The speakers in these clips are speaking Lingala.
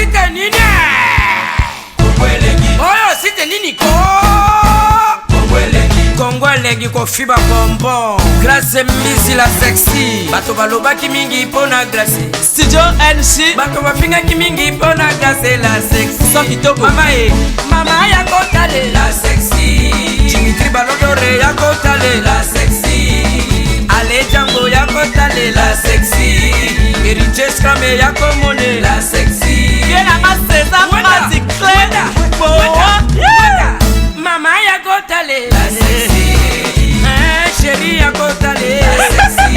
Site nini? Oyo site nini ko? Kongo elengi kofiba bonbon. Grace Mbisi la sexy. Bato balobaki mingi mpo na Grace. Studio NC. Bato bafingaki mingi mpo na Grace la sexy. Son kitoko. Mama e, mama ya kotalela sexy. Dimitri Balodore ya kotalela sexy. Ale Django ya kotalela sexy. Héritier Scrame ya komonela sexy. Ye na nga César Wenda, Mazi Clé. wenda, Boa. wenda, wenda. Mama ya kotalela sexy. Eh, chérie ya kotalela sexy.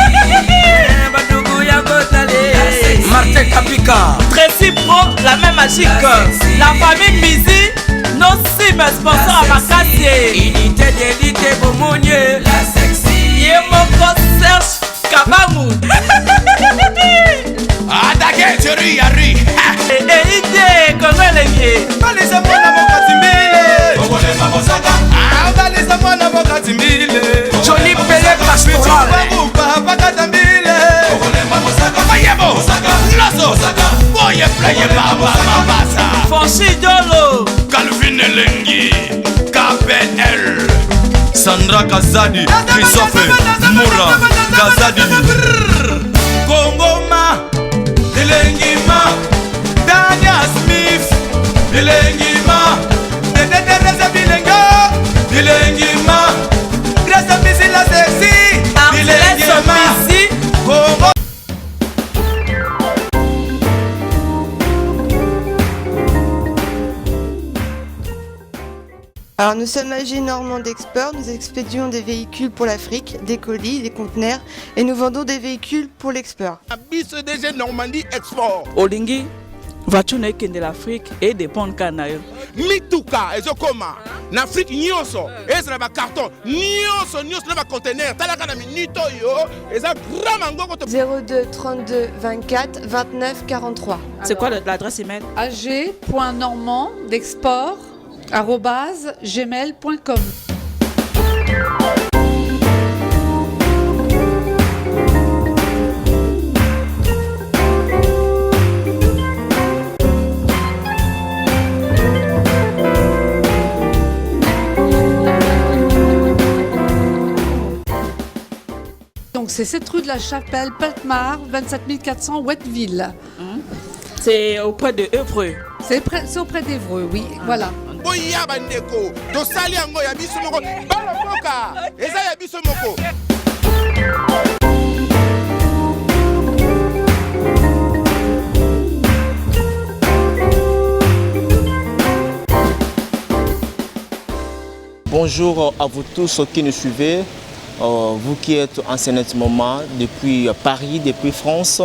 Eh, badugu ya kotalela sexy. Martin Kapika. Tracy Pro, la main magique. La famille Mizi, nos cibles sponsors à Makassi. Unité d'élite bomonie. La sexy. Ye moko Serge Kabangu. Attaquez, chérie, Harry. Eh, ide, Congo elengi. Balisa mwana mokati mbile. Ah, balisa mwana mokati mbile. Johnny Pelé Pastoral. Bitumba pakata mbile. Mayebo, Loso, Boye Pleye Baba Mabasa. Franchi Dolo. Calvin Elengi, KPL. Sandra Kazadi, Christophe Moura, Kazadi. Kongoma, Elengima, Dania Smith, Elengima, Dede Teresa Bilenga, Elengima, Grâce Missila Sexy, Arcelès Bilengima, Mizi. Congo. Alors nous sommes AG Normand d'Export, nous expédions des véhicules pour l'Afrique, des colis, des conteneurs et nous vendons des véhicules pour l'export. Biso DG Normandie Export. Olingi, voiture na ekende l'Afrique et dépendre kaka na yo. Mituka ezokoma na Afrique nyonso, ezala bacarton nyonso nyonso na bacontener, talaka na minute oyo eza grand mangoko to 02 32 24 29 43. C'est quoi l'adresse email? ag.normandexport@gmail.com. Donc c'est 7 rue de la Chapelle, Peltemar, 27 400 Wetteville. C'est auprès de Évreux. C'est auprès d'Évreux, oui, voilà. Boya bandeko, tosali yango ya biso moko, bana mboka eza ya biso moko. Bonjour à vous tous qui nous suivez, vous qui êtes en ce net moment depuis Paris, depuis France.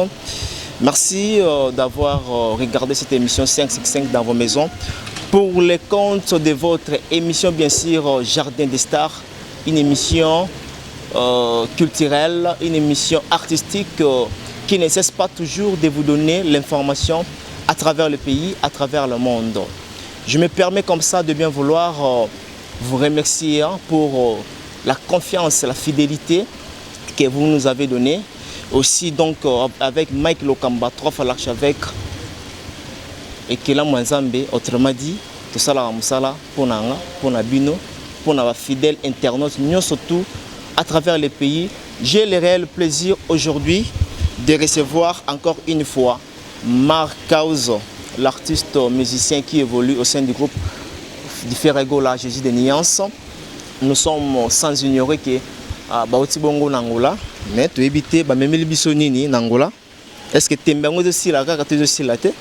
Merci d'avoir regardé cette émission 555 dans vos maisons. Pour les comptes de votre émission, bien sûr, Jardin des Stars, une émission culturelle, une émission artistique qui ne cesse pas toujours de vous donner l'information à travers le pays, à travers le monde. Je me permets comme ça de bien vouloir vous remercier, hein, pour la confiance, la fidélité que vous nous avez donnée. Aussi donc avec Mike Lokamba, trois fois l'archevêque, et Kela Mwanzambe, autrement dit, tout ça la musala pour nanga, pour nabino, pour nos fidèles internautes, nous surtout à travers les pays. J'ai le réel plaisir aujourd'hui de recevoir encore une fois Marc House, l'artiste musicien qui évolue au sein du groupe du Ferregola Jésus de Nuance. Nous sommes sans ignorer que bauti bongo na Angola, mais to éviter ba memeli biso nini na Angola. Est-ce que tembe yango ezosila kaka to ezosila te?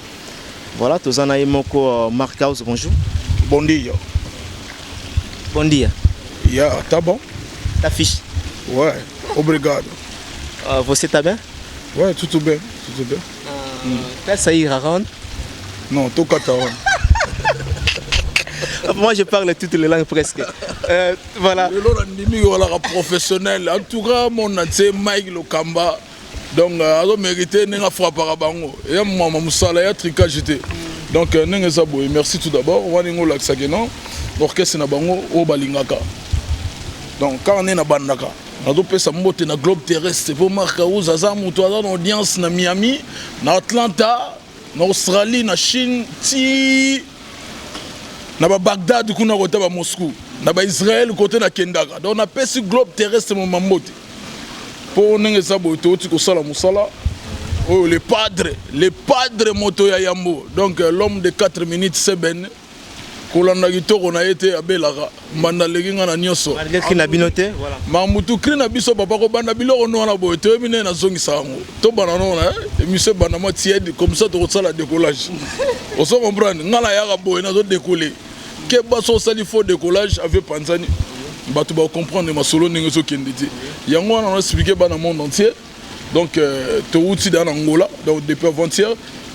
Voilà, toza na ye moko Marc House, bonjour. Bon dia. Bon dia. Yeah, tá bom? Tá fixe? Ouais, obrigado. Você tá bem? Ouais, tudo bem, tudo bem. Tá sair aonde? Non, tô catalan. Moi, je parle toutes les langues presque. Voilà. Lelo nandimi olaka professionnel. En tout cas, mon entier Mike Lokamba. Donc, azo mérité ndenge afrappaka bango. Eya mama mosala ya tricage te. Donc, ndenge eza boye, merci tout d'abord. Wana ndenge olakisaki non orchestre na bango oyo balingaka. Donc, kaka nde na bandaka nazopesa mbote na globe terrestre po Marc House aza moto aza na audience na Miami, na Atlanta. Na Australie, na Chine, ti na ba Bagdad kuna kota ba Moscou, na ba Israël kote nakendaka. Donc napesi globe terrestre moma mbote. Mpo ndenge eza boye, touti kosala mosala oyo le padre, le padre moto ya yambo. Donc l'homme de 4 minutes seben kolanda kitoko na ye te, abelaka mbanda, aleki nga na nyonso. Malgré cri na bino te, voilà. Mamutu cri na biso, papa, kobanda biloko no wana boye, toyebi ndenge nazongisa yango. Tobanda no na émission, ebanda mwa tiède comme ça, tokosala décollage. Ozo comprendre? Nga nayaka boye, nazodécoller. Keba, so osali faux décollage, ave panzani, bato bacomprendre masolo ndenge ezokende te. Yango wana naexpliquer bana monde entier. Donc touti da na Angola, donc depuis avant-hier,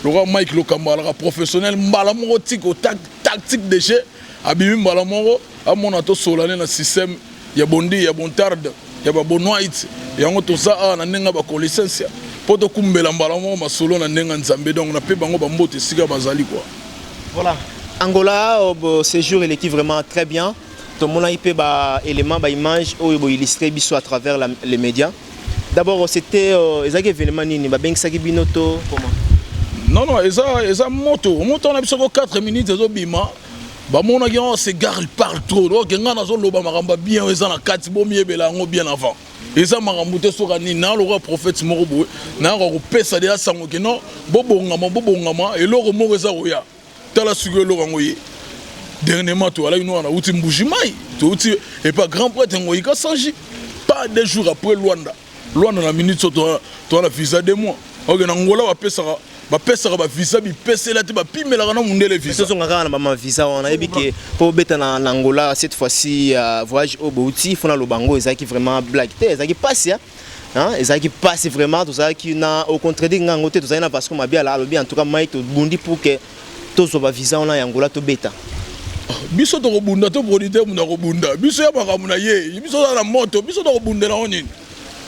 lokola Mike Lokamba alaka professionnel, mbala moko tiko tactique de jeu abimi, mbala moko amona tosolane na système ya bondi ya bontarde ya babonwhite. Yango toza awa na ndenge ya bakolicence mpo tokumbela mbala moko masolo na ndenge ya Nzambe. Donc nape bango bambote esika bazali quoi. Voilà. Angola, au séjour eleki vraiment très bien. Tomonaki mpe baélément, baimage oyo boillustre biso à travers les médias. D'abord, c'était ezalaki événement nini? Babengisaki bino to comment? Non, non, eza moto moto wana biso ko 4 minutes ezobima. Bamonaki yango, ce gars, il parle trop. Donc nga nazoloba makambo ya bien oyo eza na kati, bomiyebela yango bien avant. Eza makambo te soka nini na lokola prophète moko boye, nayaka kopesa deya sango ke non, bobongama, bobongama, eloko moko eza koya. Tala sikoyo eloko yango ye. Dernièrement toalaki no wana, nauti Mbuji Mai, touti epa grand prêtre Ngoyika Sanji, pas 2 jours après Lwanda. Lwanda na minute so toa na visa 2 mois. Oke na Ngola, bapesaka bavisa bipesela te, bapimelaka na mundele visa. Tozonga kaka na bama visa wana. Yebi ke mpo obeta na Angola cette fois-ci, voyage oyo bouti fo naloba yango, ezalaki vraiment blague te, ezalaki pasi. Ezalaki pasi vraiment. Tozalaki na ocontredire nga yango te, tozalaki na Vasco Mabiala, alobi en tout cas mai tobundi pour que tozwa bavisa wana ya Angola, tobeta. Biso tokobunda to producteur mundu akobunda biso ya makambo na ye. Biso toza na moto, biso tokobundela ngo nini?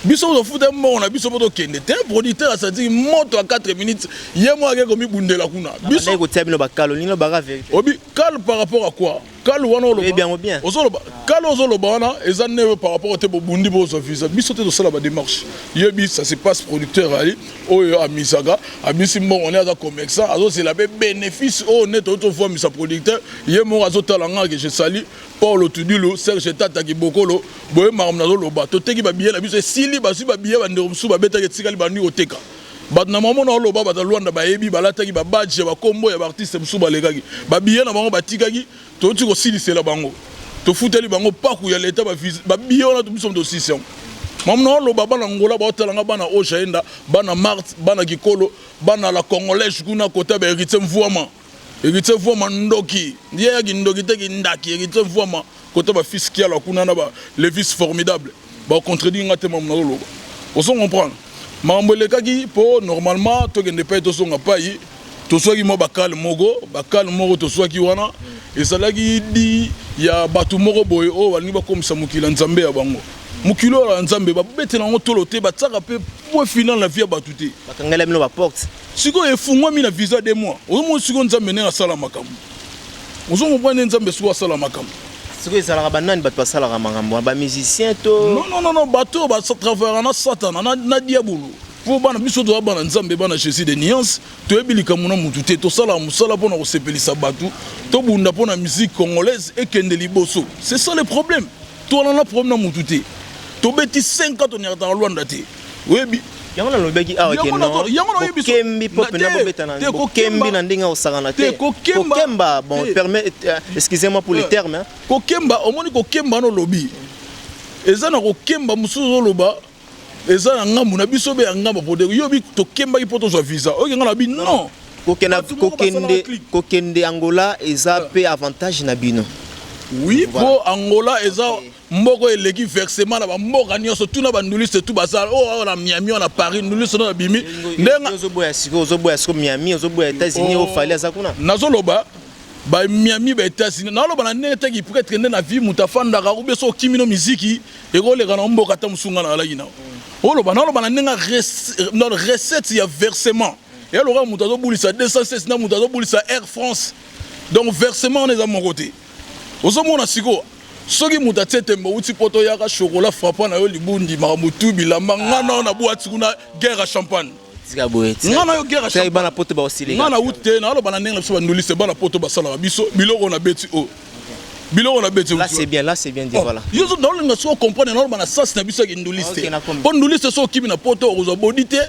Biso tofuta mbongo na biso mpo tokende te. Producteur asantiki moto ya 4 minutes, ye moko ake komibundela kuna. Biso kotia bino bakalo nini, baka vérité. Obi kale par rapport à quoi? Kale wana oloba yango bien. Ozoloba kale, ozoloba wana eza nde par rapport te. Bobundi, bozwa visa, biso te tosala badémarche. Yebi ça se passe, producteur ali oyo amisaka, amisi mbongo ne, aza commerçant, azozela mpe bénéfice oyo nde toyoi tovwamisa. Producteur ye moko azotala nga ke je sali Paulo Tudilu, Serge Tata Kibokolo boye. Makambo nazoloba, toteki babillet na biso, esili, bazwi babillet. Bandeko mosusu babetaki, etikali bandi koteka. Bato na mama na oloba, bato ya Lwanda bayebi, balataki babadge ya bakombo ya baartiste mosusu, balekaki babillet na bango, batikaki. Touti kosilisela bango, tofuteli bango paku ya leta babillet wana. Biso tosilisi yango. Mamu na oloba, bana Ngola baotalanga, bana Ojaenda, bana Marte, bana Kikolo, bana la Congolaise kuna kota, bahéritier Mvwama, Héritier Mvwama ndoki, ye yaki ndoki te, kindaki. Héritier Mvwama kota, bafils Kiala kuna na ba levis formidable, bacontredire nga te. Mamu nazoloba, ozo comprendre? Makambo elekaki mpo normalement tokende pai, tozonga pai, tozwaki mwa bakale moko, bakale moko tozwaki wana ezalaki di ya bato moko boye oyo balingi bakomisa mokili ya Nzambe ya bango. Mokili oyo ya Nzambe, babetela yango tolo te, batiaka mpe point final na vie ya bato te. Bakangela bino baporte. Sikoyo efungwami na visa 2 mois. Ozomona sikoyo Nzambe ndenge asala makambo? Ozokomprendre nde Nzambe sikoyo asala makambo? Sikoyo ezalaka banani bato basalaka makambo wana? Bamusicien to? Non, non, non, non, bato oyo batravaillaka na Satana, na diabolo. Mpo bana biso toza bana Nzambe, bana Jésus de nuance, toyebi likambo na mutu te. Tosalaka mosala mpona kosepelisa bato, tobunda mpona musique congolaise ekende liboso. C'est ça le problème. Towana na problème na mutu te. Tobeti 5 ans, toniakataka Lwanda te, oyebi. Yango nalobaki awa ke non, bokembi mpo mpena bobeta na bokembi na ndenge osakana te. Kokemba, bon, permet, excusez-moi pour le terme. Kokemba, omoni, kokemba wana olobi eza na kokemba mosusu ozoloba eza na ngambu na biso be ya ngambu po yobi. Tokembaki mpo tozwa visa oyo nga na bi non. Kokende Angola eza mpe avantage na bino. Oui, mpo Angola eza mboka eleki versement na bamboka nyonso. Tuna banduliste tu basala oyo na Miami, oyo na Paris, nduliste no abimi. Ndenge ozoboya sikoyo, ozoboya sikoyo Miami, ozoboya États-Unis, oyo Fally aza kuna. Nazoloba bamiami, ba États-Unis, naloba na ndenge teki prêtre nde na vie moto afandaka ubie so okimi no miziki ekoleka na mboka ata mosunga na alaki na oloba. Naloba na ndenge recette ya versement ya lokola moto azobulisa 206 na moto azobulisa Air France. Donc versement wana eza moko te. Ozomona sikoyo, soki moto atie tembe, outi mpo toyaka chocolat frappant na yo, libundi, makambo tu, bilamba nga nao na bwati kuna, guerre ya champagne. Tika boye. Nga na yo guerre ya bana poto ba osilika. Nga na ute na aloba na ndenge na biso ba nduliste bana poto basalaka biso biloko na beti o. Biloko na beti. Là c'est bien, là c'est bien dit oh, voilà. Yo zo na so comprendre na aloba na sens na biso ya nduliste. Po nduliste so okimi na poto okozwa bodi te.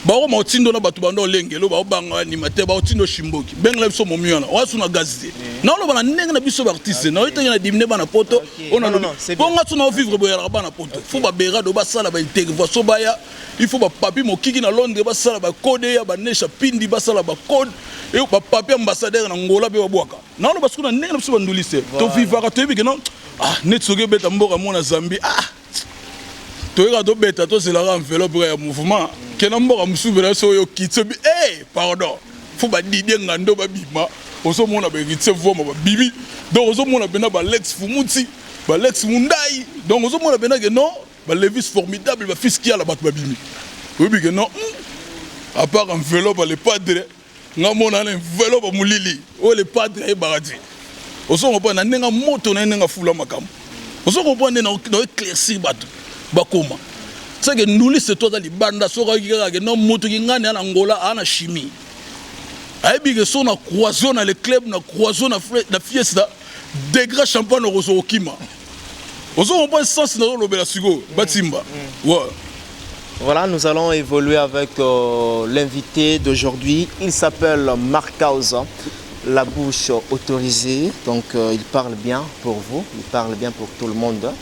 Bakoma otindo na bato banda olengelo baobanga animateur baotindo shimboki bengela biso momi wana oasu na gazi te naoloba na ndenge na biso baartiste naoyi tenge na dimine bana poto oyo nalobi mpo nga so naovivre boyalaka bana poto fo baberado basala baintervention baya. Il faut ba papi mokiki na Londres basala ba code ya ba nesha pindi basala ba code et ba papi ambassadeur na Angola pe babwaka. Na lo basuku na ndenge na biso ba nduliste. To vivaka toyebi que non ah net soki beta mboka mona Zambie ah toyeka tobeta tozelaka enveloppe ya mouvement kena mboka mosusu mpena so oyo okiti obi e pardon fo badidie ngando babima ozomona baheritier voma babimi donc ozomona mpena balex fumuti balex mundai donc ozomona mpena ke non Ba Levis formidable ba fils kiala bato babimi. Oyebi que non à part enveloppe le padre nga mona na enveloppe molili oyo le padre ayebaka te. Ozo comprendre na ndenge moto na ye ndenge afula makambo. Ozo comprendre na na éclaircir bato bakoma. C'est que nduliste to aza libanda soki ayoki kaka ke non moto kingani ana Angola ana chimie. Ayebi ke so na croison na le club na croison na na fiesta degré champagne okozwa okima. Ozo comprendre sens na lobela siko batimba. Ouais. Voilà, nous allons évoluer avec l'invité d'aujourd'hui. Il s'appelle Marc House, la bouche autorisée. Donc, il parle bien pour vous, il parle bien pour tout le monde.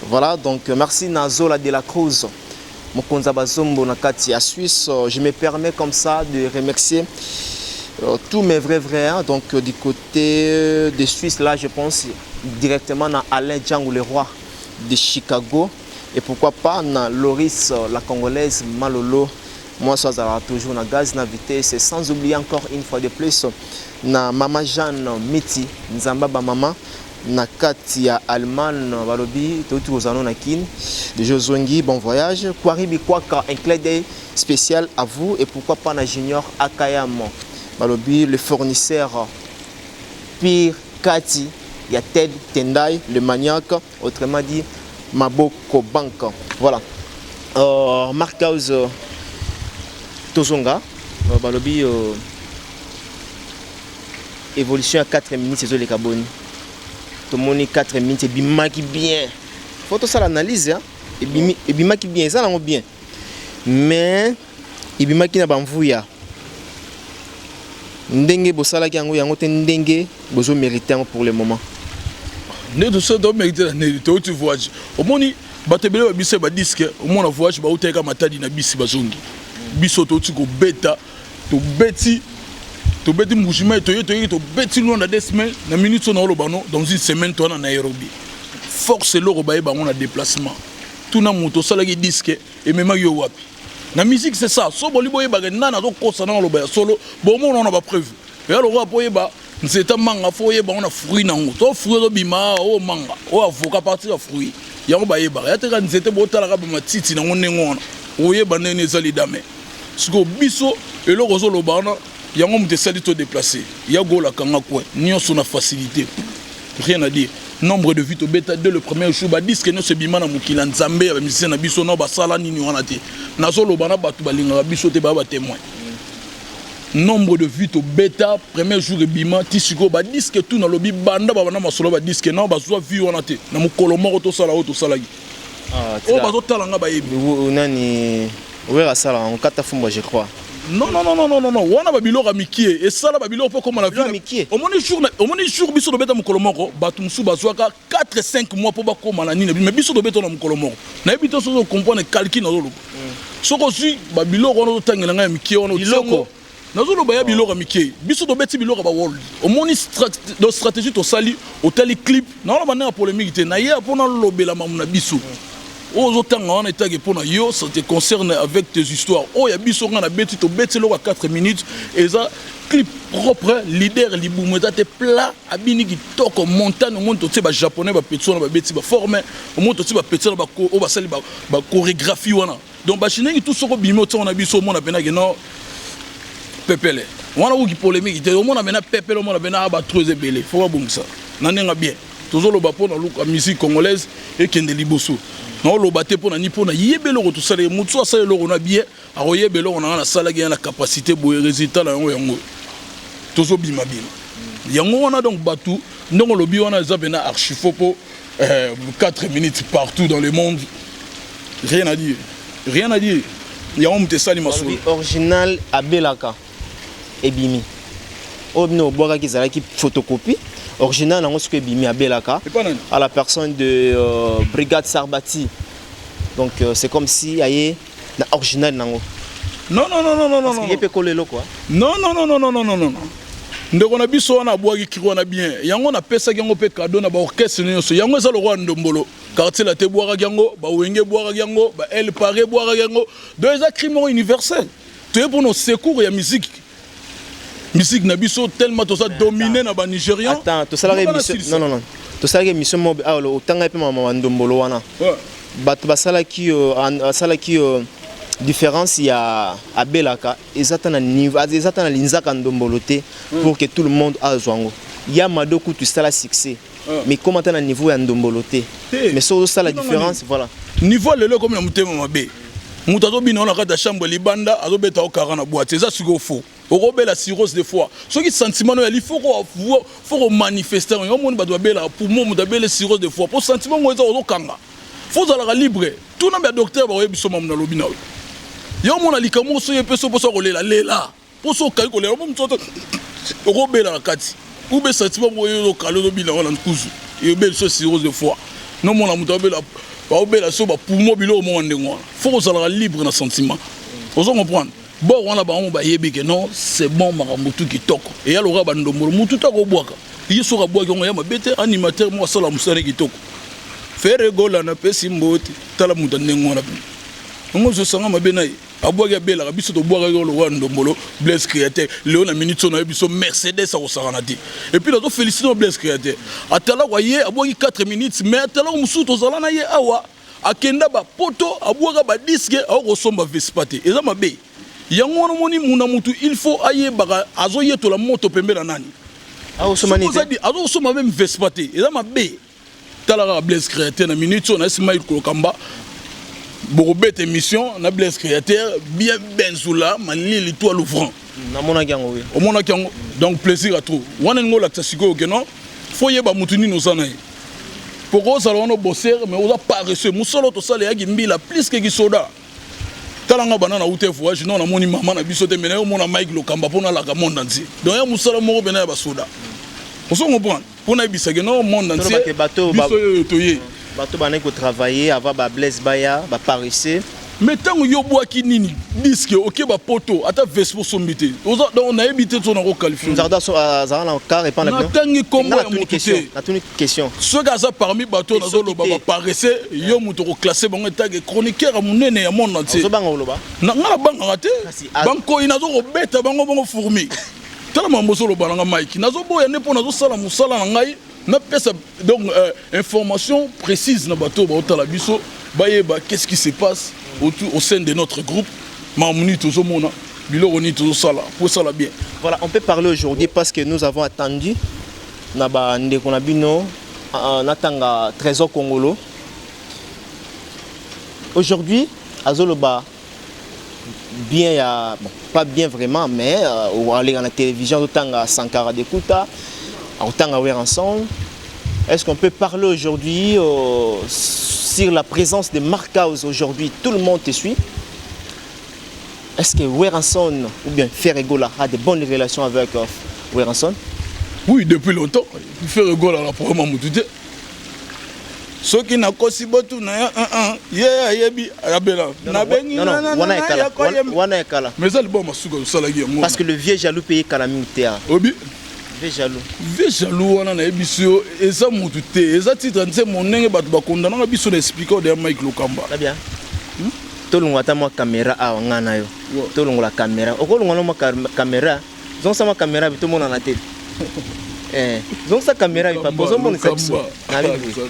Voilà, donc merci Nazola de la Cruz, Mokonza Bazombo na kati ya Suisse. Je me permets comme ça de remercier tous mes vrais vrais, hein, donc du côté de Suisse, là je pense directement à Alain Django, le roi de Chicago. Et pourquoi pas na Loris, la Congolaise, Malolo, moi ça sera toujours na gaz, na vitesse, sans oublier encore une fois de plus na Mama Jeanne Miti, Nzamba ba mama, na kati ya Allemagne, balobi, tout aux anneaux na Kin, de Josongi, bon voyage, Kwaribi Kwaka, un clin d'œil spécial à vous, et pourquoi pas na Junior Akayam, balobi, le fournisseur pire Kati, ya Ted Tendai, le maniaque, autrement dit Maboko Bank. Voilà. Marc House Tozonga, balobi évolution à 4 minutes, c'est les kaboni. Tomoni 4 minutes, ebimaki bien. Faut tout ça l'analyse, hein. Ebimaki bien, ça l'ango bien. Mais ebimaki na bamvuya. Ndenge bosalaki yango yango te ndenge bozo mériter yango pour le moment. Ndenge toso to mériter na ndenge to tu voyage. Omoni bato ebele ba biso ba disque, omona voyage ba uteka matadi na bisi bazongi. Biso to tu ko beta, to beti, to beti Mbujimayi, to yeto to beti loin na 2 semaines, na minute na oloba no dans une semaine to na Nairobi. Force eloko ba yeba ngo na déplacement. Tuna moto osalaki disque ememaki yo wapi? Na musique c'est ça. So boli boyebaka nani azokosa na oloba ya solo, bomona na ba preuve. Ya lokola po yeba nzeta manga fo yeba ngo na fruit nango. To fruit ezobima o manga, o avocat partir ya fruit. Yango bayebaka. Ya teka nzete botalaka ba matiti nango ndenge wana. Oyeba ndenge eza lidame. Siko biso eloko ozoloba wana yango moto esali to déplacer. Ya gola kanga coin nyonso na facilité. Rien à dire. Nombre de vues tobeta dès le premier jour ba disque nyonso ebima na mokili ya Nzambe ya ba musiciens na biso na basala nini wana te. Nazoloba na bato balingaka biso te ba ba témoin. Nombre de vues tobeta premier jour ebima ti sikoyo ba disque tout nalobi banda ba banda masolo ba disque na bazwa vue wana te na mokolo moko tosala oyo tosalaki. Oyo bazotala nga bayebi. Nani Wera asala yango kata fumbwa je crois. Non non non non non non wana ba biloko ya mikie esala ba biloko po koma na vie. Omoni jour omoni jour biso tobeta mokolo moko bato mosusu bazwaka 4 5 mois po bakoma na nini mais biso tobeta na mokolo moko. Nayebi te soki comprendre calcul nazoloba. Soki ozwi ba biloko wana ozotangela ngai ya mikie wana biloko nazoloba ya biloko ya mikie biso tobeti biloko ya ba world. Omoni stratégie tosali otali clip naoloba ndenge ya polémique te naye mpo nalobela mamu na biso. Oyo ozotanga wana etake mpo na yo, ça te concerne avec tes histoires. Oyo ya biso nga na beti tobeti eloko ya 4 minutes eza clip propre, leader libumu eza te plat, abini kitoko montagne omoni totie ba japonais ba petits wana babeti ba forme, omoni totie ba petits wana ba oyo basali ba chorégraphie wana. Donc ba chinengi tout soko bimi otia wana biso omona pena ke non pepele. Wana kuki polémique te, omona pena pepele, omona pena ba trop ebele, faut babongisa. Na ndenge bien. Tozoloba mpo na luka musique congolaise ekende liboso. Naoloba te mpo na ni mpo na yebe eloko tosala ye motu asala eloko na bien. Akoyeba eloko na nga nasalaki ya na capacité boye, résultat na yango yango tozobima bima yango wana. Donc bato ndenge olobi wana eza mpena archi faux, mpo 4 minutes partout dans le monde, rien à dire, rien à dire. Yango moto esali masolo. Original abelaka ebimi, oyo bino obwakaki ezalaki photocopie. Original yango soki ebimi, abelaka à la personne de Brigade Sarbati. Donc c'est comme si aye na original nango. Non, non, non, non, non, non. Ye mpe kolo eloko. Non, non, non, non, non, non, non, non. Ndeko na biso wana abwaki cri wana bien. Yango napesaki yango mpe cadeau na baorchestre nyonso. Yango eza lokola ndombolo. Quartier Latin ebwakaki yango, bawenge ebwakaki yango, ba El Pare ebwakaki yango. Donc eza cri moko universel. Toye mpona secours ya musique, musique na biso, tellement toza dominé na banigérian. Attends, tosalaka émission, non, non, non, tosalaka émission moko awa, otanga mpe mama bandombolo wana. Bato basalaki asalaki différence ya abelaka, eza ta na niveau, eza ta na linzaka ndombolo te pour que tout le monde azwa yango. Ya Mado kutu esala succès, mais koma ta na niveau ya ndombolo te. Mais soki ozosala différence, voilà. Niveau lelo ekomi na motema mabe. Moto azobina na kati ya chambre libanda, azobeta okara na boîte, eza sikoyo faux. Okobela cirrhose de foie soki sentiment no yali. Faut komanifester yango. Omoni bato babelaka poumon, moto abele cirrhose de foie po sentiment ngo eza ozokanga. Faut ozalaka libre. Tuna ya docteur, bakoyebi biso mamu nalobi na yo. Yo omona likambo soki epe so mposa kolela, lela, mpo so okangi kolela mo moto okobela na kati ube sentiment moko oyo ozokala, ozobina wana nkuzu, eyobeli so cirrhose de foie. Nomona moto abela, baobela so bapoumon, biloko moko ndenge wana. Faut kozalaka libre na sentiment, ozo comprendre? Bor wana bango bayebi ke non, c'est bon, makambo tu kitoko. Eya lokola bandombolo, mutu to akobwaka ye. Soki abwaki yango ya mabe te, animateur moko asala mosala kitoko. Ferre Gola napesi mbote. Tala moto ya ndenge wana mpe yango ozosanga mabe na ye. Abwaki abelaka, biso tobwakaki lokola ndombolo. Blaise Créateur leo na minute oyo nayebi biso Mercedes akosakana te. Et puis nazoféliciter no Blaise Créateur, atalako ye abwaki 4 minutes, mais atalako mosusu tozala na ye awa, akenda bapoto, abwaka badisques, akokosomba Vespa te. Eza mabe yango wana. Omoni muna mutu, il faut ayebaka azoyetola moto pembe na nani. Azokosomba même Vespa te, eza mabe. Tala kaka Blaise Créateur na minute oyo nayesi Mike Kolokamba, bokobeta émission na Blaise Créateur bien, benzula malili to alouvrant. Namonaki yango, oui. Omonaki yango. Donc plaisir à trop wana ningo olakisa sikoyo ke non, faut yeba mutu nini oza na ye. Poko ozala wana obosser, mais oza paresseux. Mosala tosala eyaki mbila plus ke kisoda. Tala nga bana na ute voyage, non, namoni mama na biso te, mais naye omona Mike Lokamba mpo nalaka monde entier. Donc ya mosala moko pena ya basoda, ozo comprendre? Mpo nayebisaki no monde entier biso oyo toye. Bato bandaki kotravailler avant bablaise baya, baparesseux. Mais ntango yo obwaki nini disque, oke bapoto, ata Vespa osombi te. Donc nayebi te so nakoqualifier. Azala na car epa na Natangi nkombo ya motu te. Natuni question. Soki aza parmi bato oyo nazoloba baparesseux, yo moto okoclasser bango etake chroniqueur ya monene ya monde entier. Ozobanga koloba. Nga nabangaka te. Bankoi nazokobeta bango bongo fourmi. Tala makambo ozoloba nanga Mike, nazoboya nde mpo nazosala mosala na ngai, napesa donc information précise na bato oyo baotala biso, bayeba qu'est-ce qui se passe autour, au sein de notre groupe, makambo nini tozomona, biloko nini tozosala po esala bien. Voilà, on peut parler aujourd'hui parce que nous avons attendu na bandeko na bino, natanga Trésor Congolo. Aujourd'hui azoloba bien ya bon, pas bien vraiment, mais aleka na télévision, azotanga Sankara Dekuta, akotanga Werrason. Est-ce qu'on peut parler aujourd'hui sur la présence de Mark House? Aujourd'hui, tout le monde te suit. Est-ce que Werrason ou bien Ferre Gola a de bonnes relations avec Werrason? Oui, depuis longtemps. Ferre Gola na problème motu te. Soki nakosi, botuna ya ye ayebi abela nabengi. Wana ekala. Mais eza liboma masuka osalaki yango. Parce que le vieux jaloux paye kala mingi te. Obi. Vieux jaloux. Vieux jaloux wana nayebi so yo eza motu te, eza titre nzembo ndenge bato bakondanaka biso na expliquer oyo ya Mike Lokamba. Très bien. Tolongola ata mwa caméra awa, nga na yo. Tolongola caméra, okolongola no mwa caméra, zongisa mwa caméra bi tomonana te. Zongisa caméra bi papa, ozomonisa biso na biboye.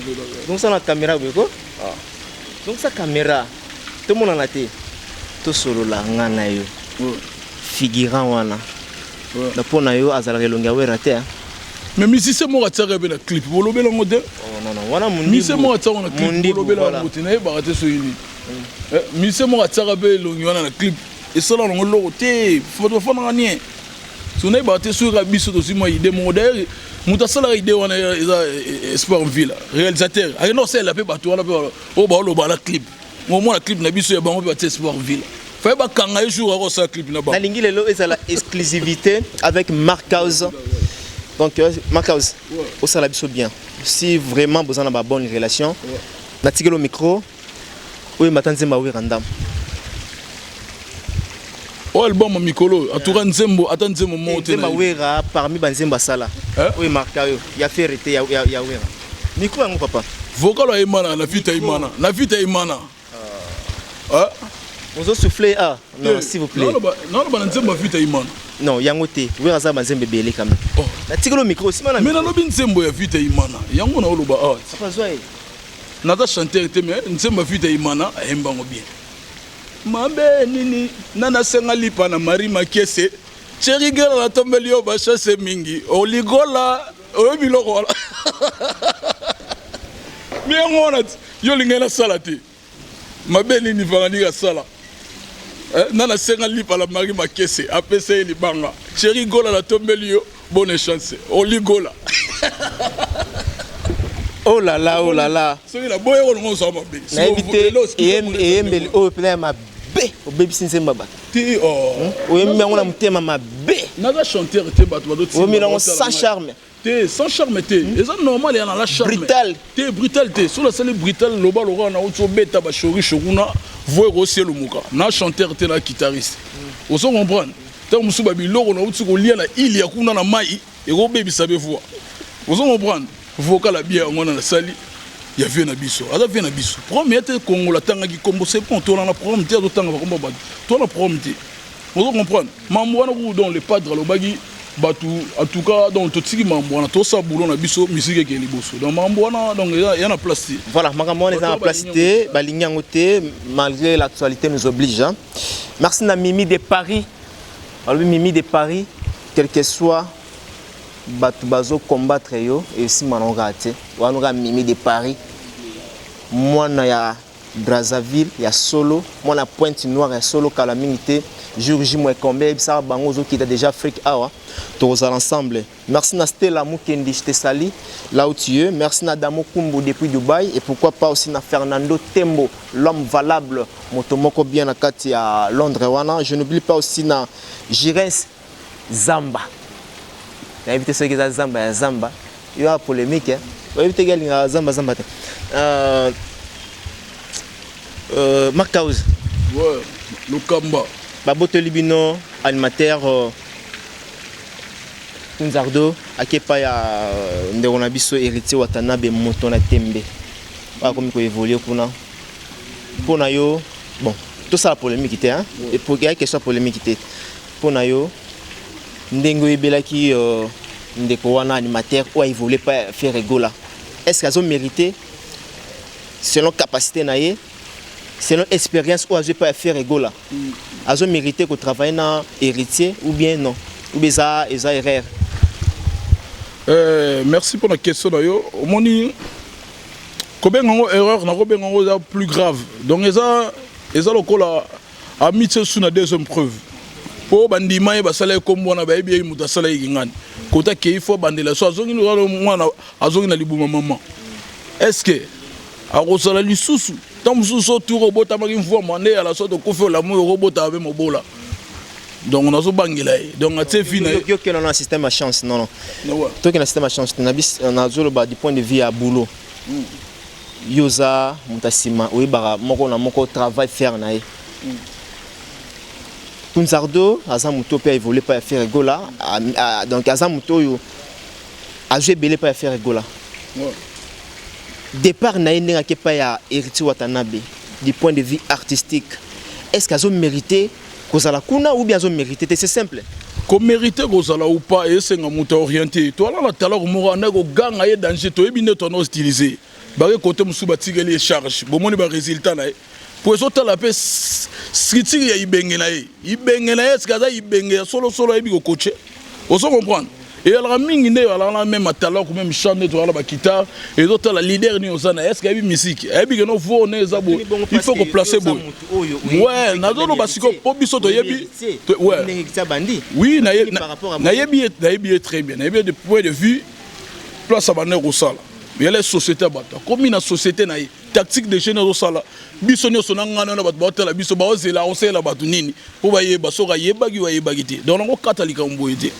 Zongisa na caméra boye ko, zongisa caméra, tomonana te, tosolola nga na yo. Figurant wana na mpo na yo azalaka elongi ya Wera te? Mais musicien moko atiaka mpe na clip, bolobela yango te. Musicien moko atiaka na clip, bolobela yango te. Nayebaka te soki nini. Musicien moko atiaka mpe elongi wana na clip. Esala nango eloko te, bato bafandaka nie. So nayebaka te soki kaka biso tozwi mwa idée moko. D'ailleurs moto asalaka idée wana eza Espoir Mvila, réalisateur. Akenda kosalela mpe bato wana mpe oyo baoloba na clip. Omona clip na biso ya bango mpe batie Espoir Mvila. Faye bakanga ye jour akosala clip na bango. Nalingi lelo ezala exclusivité avec Marc House. Donc euh, Marc House, osala biso bien. Si vraiment boza na ba bonne relation, natikeli micro oyemba ata nzembo ya Wera ndambo. Oyo album ya mikolo, en tout cas nzembo, ata nzembo moko te. Nzembo ya Wera parmi ba nzembo asala. Oyo marka yo ya Ferre te ya ya Wera. Micro yango papa. Vocal ya Imana na Vita Imana, na Vita Imana. Ah. Ozo souffler ah non s'il vous plaît. Naloba na nzembo ya Vita Imana. Non yango te. Wera aza ba nzembo ebele quand même. Oh. Natikeli micro sima na. Mais nalobi nzembo ya Vita Imana. Yango na oloba ah. Papa zwa ye. Naza chanteur te mais nzembo ya Vita Imana ayemba yango bien. Mabe nini nana senga lipa na Marie Makiese. Thierry Guerra na tombeli yo ba chasse mingi. Oligola oyo biloko wana. Mais yango wana yo olingai nasala te. Mabe nini Vangani asala? Eh, nana senga lipa la Marie Makese apesa ye libanga. Thierry Gola na tombeli yo bonne chance. Oligola. Oh là là, oh là là. Soki na boye oyo ozwa mabe. Nayebi te eyembeli oyo mpena ya mabe obebisi nzembo ya bato. Te oh. Hmm? Oyembi yango na motema mabe. Naza chanteur te bato bazotinda. Oyembi yango sans charme. Te sans charme te. Eza normal ya na la charme. Brutal. Te brutal te. Soki nasali brutal loba lokola nauti obeta ba chorisho kuna voix ekosielumuka. Na chanteur te na guitariste. Ozo comprendre? Ntango mosusu ba biloko nauti kolia na ile ya kuna na mai ekobebisa be voix. Ozo comprendre? Vocal ya bien yango wana nasali ya vie na biso. Aza vie na biso. Problème ya te Kongola atangaki kombo c'est bon tolanda na problème te azotanga bakombo bato. Tolanda problème te. Ozo comprendre? Mambo wana kuku donc le padre alobaki bato en tout cas donc totiki mambo wana tosala boulot na biso musique ekee liboso. Donc mambo wana donc eza na place te. Voilà, makambo wana eza na place te, balingi yango te malgré l'actualité nous oblige. Hein. Merci na Mimi de Paris. Alobi Mimi de Paris, quel que soit bato bazo combattre yo esimba nango kaka te. Wana kaka Mimi de Paris. Mwana ya Brazzaville ya solo, mwana Pointe Noire ya solo kala mingi te. Jour J Mwekombe yebisaka bango ozokita déjà Afrique awa tokozala ensemble. Merci na Stella Mukendi, je te salue là où tu es. Merci na Damo Kumbu depuis Dubaï et pourquoi pas aussi na Fernando Tembo, l'homme valable, moto moko bien na kati ya Londres wana. Je n'oublie pas aussi na Jirens Zamba. Nayebi te soki eza Zamba ya Zamba. Yo ya polémique hein. Oyebi te alingaka Zamba Zamba te. Euh, euh, Marc House. Ouais, Lokamba. Babotoli bino animateur euh, Kunzardo ake epai ya euh, ndeko na biso Héritier Watanabe moto na tembe oyo akomi koévolue kuna mpo na yo bon tosala polémique te hein? Ya question ya polémique te mpo na yo ndenge oyebelaki euh, ndeko wana animateur oyo aévolue epai ya Ferre Gola, est ce que azo mérité selon capacité na ye, selon expérience oyo azwi epai ya Ferre Gola, azo mérité kotravailler na Héritier ou bien non, ou bien eza eza erreur? Merci pour la question na yo. Omoni kobenga yango erreur na kobenga yango eza plus grave. Donc eza eza lokola amitié su na deuxième preuve. Po bandima ye basala ye kombo wana bayebi ye moto asala ye kingani. Kota kei fo bandela so azongi mwana azongi na libuma mama. Est-ce que akozala lisusu ntango mosusu so tour obotamaki mvwama nde yala so tokufi olamu okobotama mpe mobola. Donc nazobangela ye donc atie vie na ye. Yokenda na système ya chance non non. Tokenda système ya chance na bis nazoloba du point de vue ya boulot. Yo oza moto ya nsima oyebaka moko na moko travail faire na ye. Kunzardo aza moto mpe aévolue epai ya Ferre Gola, donc aza moto oyo azwi ebele epai ya Ferre Gola. Départ na ye ndenge ake epai ya Héritier Watanabe du point de vue artistique, est ce que azo mérité kozala kuna ou bien azo mérité te? C'est simple. Komérite kozala ou pas esenga moto orienté toala na talako moko andaki koganga ye danger toyebi nde toana utiliser bake kote mosusu batikeli ye charge bomoni baresultat na ye po ezotala mpe structure ya ibenge na ye ibenge na ye eske aza ibenge ya solosolo ayebi kokoche ozo comprendre. Eyalaka mingi nde ezalaka na meme atalaku, meme chant, nde tozala ba guitare, ezotala leader nini oza na, est ce que ayebi musique, ayebi ke no voix ne eza boye, il faut koplacer boye. Ouais, nazoloba sikoyo mpo biso toyebi. Ouais, oui, nayebi ye, nayebi ye très bien, nayebi ye de point de vue place abandaki kosala. Yala société ya bato, akomi na société na ye, tactique de jeune azosala. Biso nyonso na ngana na bato baotala biso, baozela osalela bato nini mpo bayeba soki ayebaki o ayebaki te. Donc nakokata likambo boye te,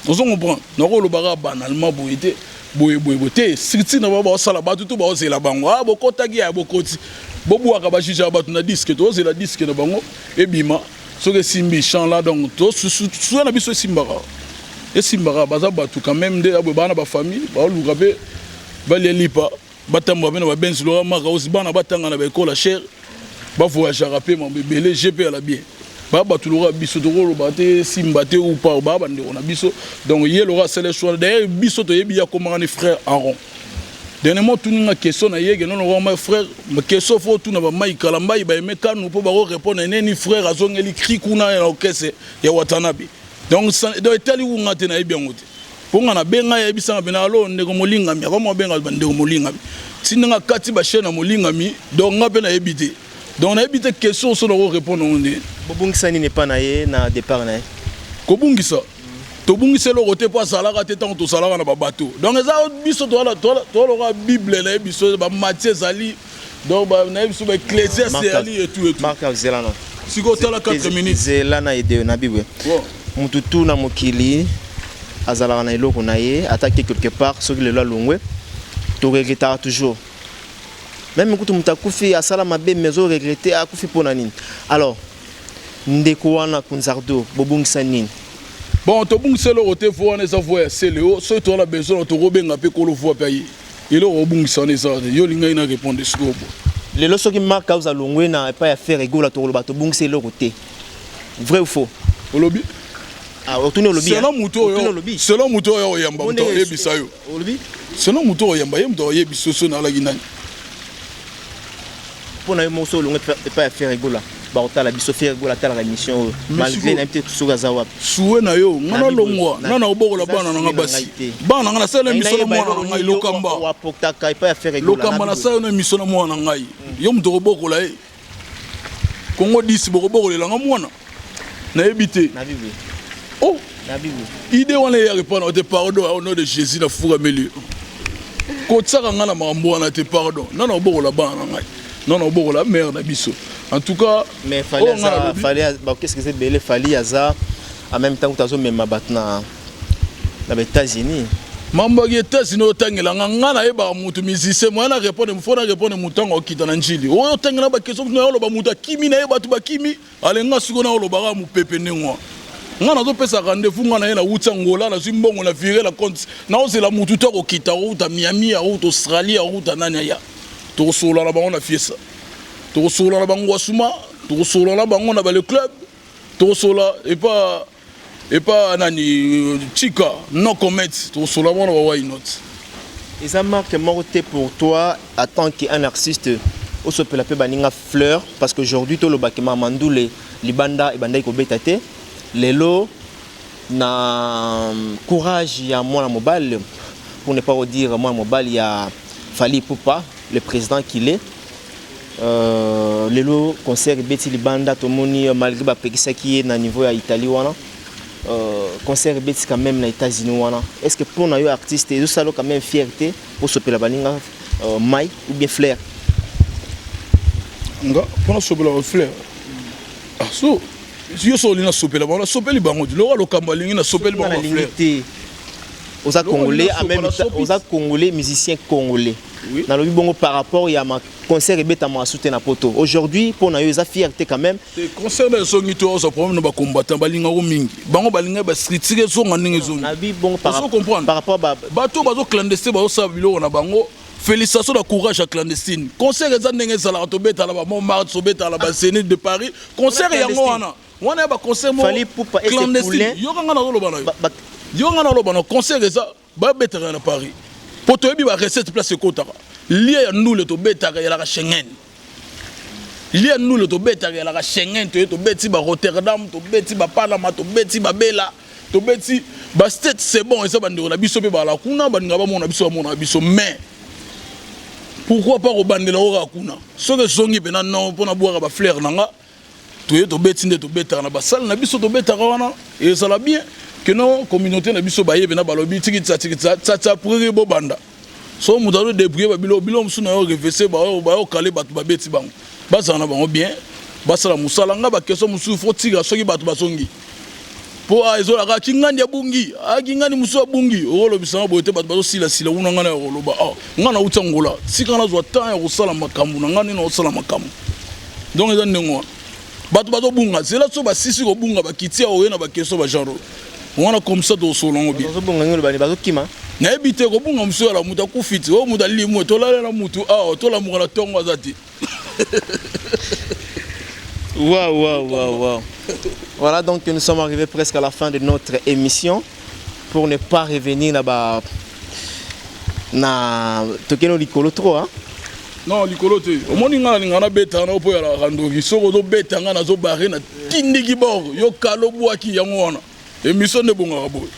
ozo comprendre? Nakolobaka banalement boye te, boye boye boye te. Structure na bango baosala, bato tu baozela bango. Ah, bokotaki ya bokoti, bobwaka, bajuge ya bato na disque. Tozela disque na bango ebima, soki esimbi champ là. Donc tosuya na biso esimbaka, esimbaka. Baza bato quand même nde boye, baa na bafamille, baoluka mpe balia lipa, batambola mpe na babenzi loka maka osi, bana batanga na baekole cher, bavoyageaka mpe mambo ebele gp ala bien. Baa bato loka biso, tokoloba te simba te ou pas, baa bandeko na biso. Donc ye loka asala choix. D'ailleurs biso toyebi ye akomaka ni frère Aaron. Dernièrement tuninga question na ye ke nono koma frère, question fo tuna bamai Kalambai, baeme kanu mpo bakorépondre neni. Frère azongeli cri kuna na orchestre ya Watanabe. Donc etali kunga te, nayebi yango te, mpo nga nabenga, yebisanga mpena alo ndeko molingami, akoma obenga bandeko molingami, tindanga kati bachaine ya molingami. Donc nga mpe nayebi te, donc nayebi te question so nako répondre yango nde. Bobungisa nini epa na ye na départ na ye? Kobungisa, tobungisa eloko te, mpo azalaka te ntango tozalaka na babato. Donc eza biso toaloka Bible, nayebi biso bamatie ezali, donc nayebi biso baecclésiaste ezali etu etu. Mark, zela na. Sikoyo otala 4 minutes. Zela na ede na Bible. Mutu tu na mokili azalaka na eloko na ye, ata ke quelque part. Soki lelo alongwe, toregretaka toujours. Même kutu moto akufi, asala mabe, mais oregrete akufi mpo na nini? Alors ndeko wana Kunzardo, bobungisa nini? Bon, tobungisa eloko te. Voix wana eza voix ya Celeo. Soki toza na besoin, tokobenga mpe kolo voix mpe aye. Eloko obungisa wana eza te. Yo olingai na répondre sikoyo bo. Lelo soki Mark House alongwe na epai ya Ferre Gola, tokoloba tobungisa eloko te, vrai ou faux? Olobi? Ah, otuni, olobi. Selon moto oyo, selon moto oyo oyamba, moto oyebisa yo. Olobi? Selon moto oyamba, ye moto oyebisa so nalaki nani. Mpo na yo moko, so olongwe epai ya Ferre Gola, bakotala biso, Ferre Gola atalaka émission oyo, malgré nayebi te soki aza wapi. Suwe na yo, nga nalongwa nga na obokola bana na nga basi, bana na nga. Nasala émission na mwana na ngai Lokamba. Wapotaka epai ya Ferre Gola. Lokamba, nasala yo na émission na mwana na ngai. Yo moto okobokola ye Kongo 10, bokobokolela nga mwana, nayebi te. Oh, idée wana eyaka epa na te. Pardon, au nom de Jésus, nafukameli, kotiaka nga na makambo wana te. Pardon, nana obokola bana na ngai, nana obokola mare na biso, en tout cas. Mais Fally aza, Fally baorchestre eza ebele. Fally aza en même temps kuta azomema bato na baÉtats-Unis. Mambo yaki États-Unis otangela nga, nga nayebaka motu musicien moya na répondre, fo na répondre motu ntango okita na njili oyo otangela baquestion na oloba motu akimi na ye, bato bakimi alenga. Sikoyo na olobaka mopepe ndenge wana, nga nazopesa rendez-vous, nga na ye nawuti Angola, nazwi mbongo na vire na compte, naozela motu to akokita, akouta Miami, akouta Australie, akouta nani, aya, tokosolola na bango na fiesa, tokosolola na bango Asuma, tokosolola na bango na bale club, tokosolola epa nani, Chika no comment, tokosolola bango na ba why not. Eza marque moko te pour toi en tant qu'un artiste osopela mpe baninga fleur, parce qu'aujourd'hui tolobaki Mamandule libanda ebandaki kobeta te. Lelo na courage ya mwana mobali, pour ne pas redire mwana mobali ya Fally Ipupa, le président qu'il est, lelo concert ebeti libanda. Tomoni malgré bapekisaki ye na niveau ya Italie wana, concert ebeti quand même na États-Unis wana. Est ce que mpo na yo artiste ezosala quand même fierté osopela baninga mai ou bien fleur? Nga mpona sopela bafleur, ah, so yo so olingi nasopela bango, nasopeli bango te. Lokola Lokambo alingi nasopeli bango bafleur. Te, oza congolais en même temps, oza congolais, musicien congolais. Nalobi bongo par rapport ya ma concert ebetamaka su te na poto aujourd'hui, mpo na yo eza fierté quand même? Te, concert na ezongi te, ozwa problème na bacombattant, balingako mingi, bango balingaki bastructure ezonga ndenge ezongi. Nabi bongo par comprendre par rapport ba bato bazoclandestin, bazosala biloko na bango. Félicitation na courage ya clandestine. Concert eza ndenge ezalaka, tobetala ba Montmartre, tobetala ba Zénith de Paris, concert yango wana wana ya baconcert clandestine. Yoka nga nazoloba na yo, yo nga naloba na concert eza babetaka na Paris, mpo toyebi barecette place ekotaka. Lie ya ndule tobetaka elaka Schengen, lie ya ndule tobetaka elaka Schengen. Toye tobeti ba Rotterdam, tobeti ba Panama, tobeti babela. Tobeti ba state, c'est bon, eza bandeko na biso mpe bazala kuna, balingaka bamona biso, bamona biso. Mais pourquoi pas kobandela ngo kaka kuna? Soki ezongi mpena non, mpo nabwaka bafleur na nga, toye tobeti nde tobetaka na basale na biso, tobetaka wana, ezala bien keno communauté na biso baye mpena balobi tikitisa tikitisa tsatsa priri bobanda. So moto azo débrouiller babilo bilo mosusu na yo revese bayokale bato babeti bango, bazala na bango bien, basala mosala. Nga baquestion mosusu fo tika soki bato bazongi, mpo ezolaka kingandi abungi, kingandi mosusu abungi, okolobisanga boye te. Bato bazosilasila kuna, ngai na ya koloba, ngai nauti Angola, tika nazwa temps ya kosala makambo na ngai nde naosala makambo. Donc eza ndenge wana, bato bazobunga zela, so basisi kobunga bakiti ya oye na baquestion bagenre wana, comme ça tokosola yango bien. Bazobunga ngelo bani bazokima. Nayebi te, kobunga mosusu yala moto akufi te, oyo moto alimwe, tolalela motu awa, tolamuka na ntongo aza te. Waouh, waouh, waouh, waouh. Voilà, donc nous sommes arrivés presque à la fin de notre émission. Pour ne pas revenir là-bas, na tokeno likolo trop, hein? Non, likolo te. Omoni nga nalinga nabeta na mpo ya ndoki. Soki ozobeta nga, nazobare na tindiki bor yo kalo bwaki yango wana. Émission nde ebongaka boye,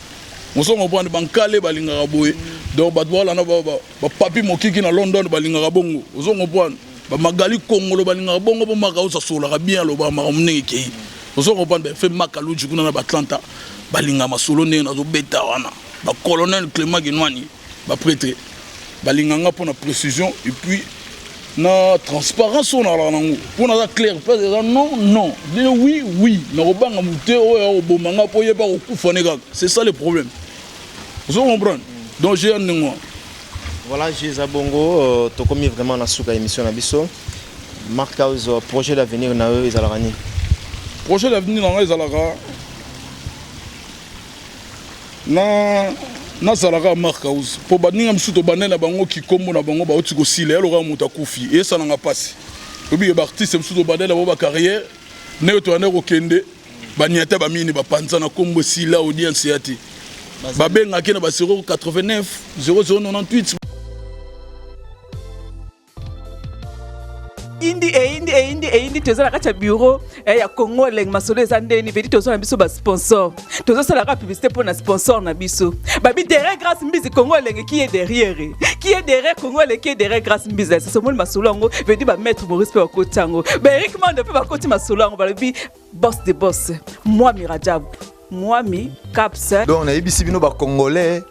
moso comprendre bankale balingaka boye. Donc bato balanda bapapi mokiki na London balingaka bongo, ozo comprendre, bamagali kongolo balingaka bongo, mpo maka oyo asololaka bien, alobaka makambo ndenge ekei, ozo comprendre. Fe makaluji kuna na baatlanta balingaka masolo ndenge nazobeta wana. Bacolonel Clément Kinwani, baprêtre balinganga mpo na précision et puis na transparence oyo nalaka nango, mpo naza clair. Place eza non, non, ndenge oui, oui, nakobanga motu te oyo akoboma nga mpo yeba kokufa ne kaka. C'est ça le problème, ozo comprendre. Donc j'ai ndenge wana. Voilà, Jeza Bongo, tokomi vraiment na suka émission na biso. Marc House, projet d'avenir na yo ezalaka nini? Projet d'avenir na ngai ezalaka na nazalaka Marc House, mpo baninga mosusu tobandai na bango kikombo na bango bauti kosila, ya lokola moto akufi, esalanga mpasi. Obike baartiste mosusu tobandai na bango bacarrière, ndenge toyandai kokende, baniata bamini bapanza na kombo esila, audience ya te, babengaki na ba 089 0098. Indi eyindi eyindi eyindi, toza na kati ya bureau ya Congo Elengi. Masolo eza ndeni vedi, toza na biso basponsor, tozosalaka publicité mpo na sponsor na biso babi derrière Grâce Mbizi, Congo Elengi. Qui est derrière? Qui est derrière Congo Elengi? Qui est derrière Grâce Mbizi? Sasa omoni masolo yango vedi, bamaître Maurice mpe bakoti yango, baerik Mande mpe bakoti masolo yango, balobi boss de boss, Mwami Rajab, Mwami Caps. Donc nayebisi bino bacongolais,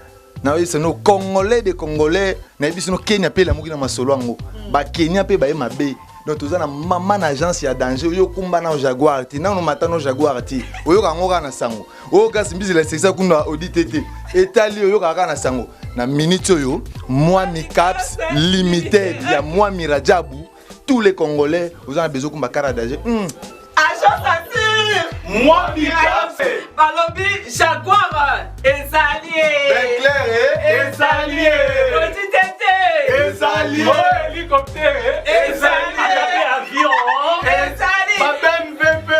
nayebisi bino congolais de congolais, nayebisi bino Kenya mpe elamuki na masolo yango, bakenya mpe baye mabe. Donc toza na mama na agence ya danger oyo okumba na Jaguar te, nano mata no Jaguar te, oyoka yango kaka na sango. Oyo kasi Mbisi la sekisa kuna odi te te etali, oyokaka kaka na sango. Na minute oyo, Mwami Caps Limited ya Mwami Rajabu, tous les Congolais oza na besoin okumba kara danger. Agence assure Mwami Caps. Balobi Jaguar ezali. Ezali. Odi tete. Ezali. Hélicoptère. Ezali. Avion. Ezali. Ba BMW.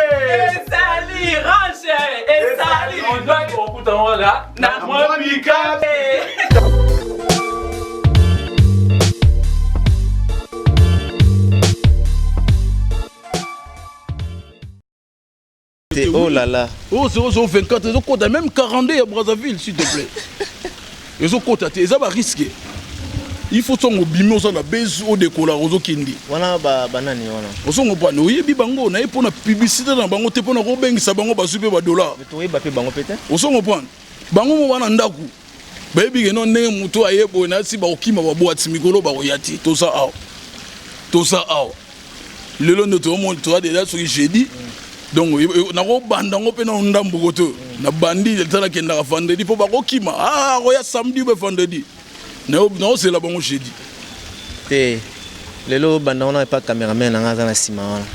Ezali Range. Ezali. Okuta wana na Mwami Caps. Oh là là. Oh 0024 ezokota même 42 ya Brazzaville, s'il te plaît. Ezokota te, eza barisque. Il faut ntango obimi, oza na base, odekola, ozokende. Wana banani wana? Ozongo bana oyebi bango naye mpona publicité na bango te, mpona kobengisa bango, bazwi mpe badollar. Toyeba mpe bango mpe te. Ozongo prendre bango mo bana ndako, bayebi keno ndenge moto aye boye nasi bakokima babwati mikolo bakoya te. Toza awa, toza awa lelo nde toomoni, toza deja soki jeudi. Donc nakobanda yango mpe na ndambuko te, nabandi eza, nakendaka vendredi mpo bakokima akoya samedi mpe vendredi, naozela bango jeudi. Te, lelo banda wana epa cameraman na nga aza na nsima wana.